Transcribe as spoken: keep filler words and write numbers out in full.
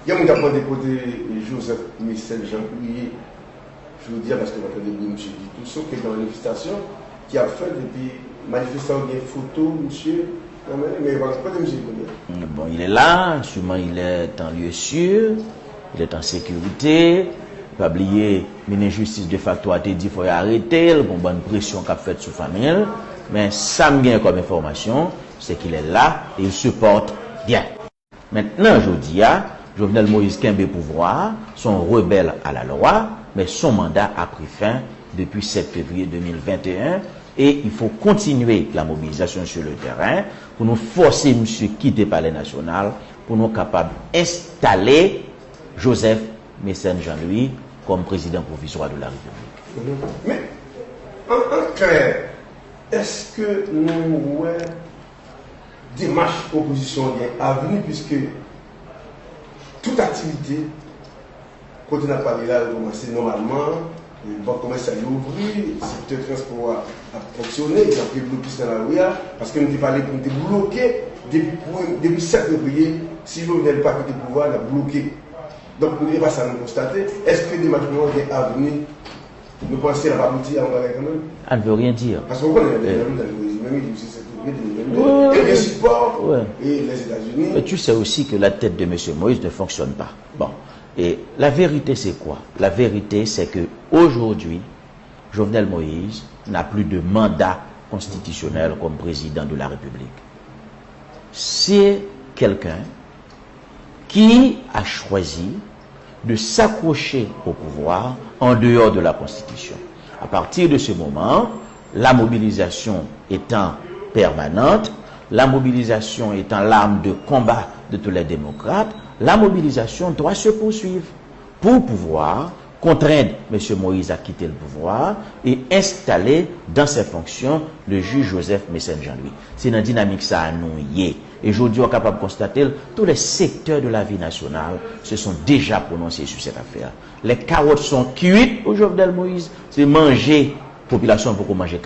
Gen moun k ap mande kote Joseph Mécène Jean Louis ye jodi a, paske m ap tande bri misye di tou, se yon kèk manifestasyon ki ap fèt, epi manifestan yo gen foto misye nan men, men yo pa kote misye kounye a. Bon, il est là, sûrement il est en lieu sûr, il est en sécurité. Pa bliye, minis jistis de facto a te di fò yo arete l, gon bann presyon k ap fèt sou fanmi l. Men sa m gen kòm enfòmasyon, c'est qu'il est là et il se porte bien. Mentnan, jodi a, Jovenel Moïse kenbe pouvwa a, se yon rebèl a la lwa, men son mandat a pris fin depuis sept février deux mille vingt et un, et il faut continuer la mobilisation sur le terrain pou nou fòse misye kite Palè Nasyonal, pou nou kapab enstale Joseph Mécène Jean Louis kòm prezidan pwovizwa de la Repiblik. Men, an, an klè, èske nou wè demach opozisyon an gen avni, piske tout aktivite, kote n ap pale la, yo kòmanse nòmalman, bank komèsyal yo ouvri, sektè transpò a ap fonksyone, gen anpil blokis nan lari a, paske nou te pale pou nou te bloke depi, depi sèt fevriye, si Jovenel pa kite pouvwa, n ap bloke. Donk, e pa sa nou konstate. Èske demach nou an gen avni? Nou panse l ap abouti a yon bagay kanmenm? Ça ne veut rien dire. Paske w konnen, Jovenel Moïse, menm li di se sèt fevriye de mil vennde, e gen sipò e Lèzetazini. Mais tu sais aussi que la tête de monsieur Moïse ne fonctionne pas. Bon. Et la vérité, c'est quoi? La vérité, c'est que aujourd'hui, Jovenel Moïse n'a plus de mandat constitutionnel comme président de la République. C'est quelqu'un qui a choisi de s'accrocher au pouvoir en dehors de la Constitution. À partir de ce moment, la mobilisation étant permanente, la mobilisation étant l'arme de combat de tous les démocrates, la mobilisation doit se poursuivre pour pouvoir contraindre M. Moïse à quitter le pouvoir et installer dans ses fonctions le juge Joseph Mécène Jean-Louis. Se nan dinamik sa a nou ye. E jodi a, w kapab konstate l, tous les secteurs de la vie nationale se sont déjà prononcés sur cette affaire. Les carottes sont cuites pour Jovenel Moïse. Se manje, popilasyon an poko manje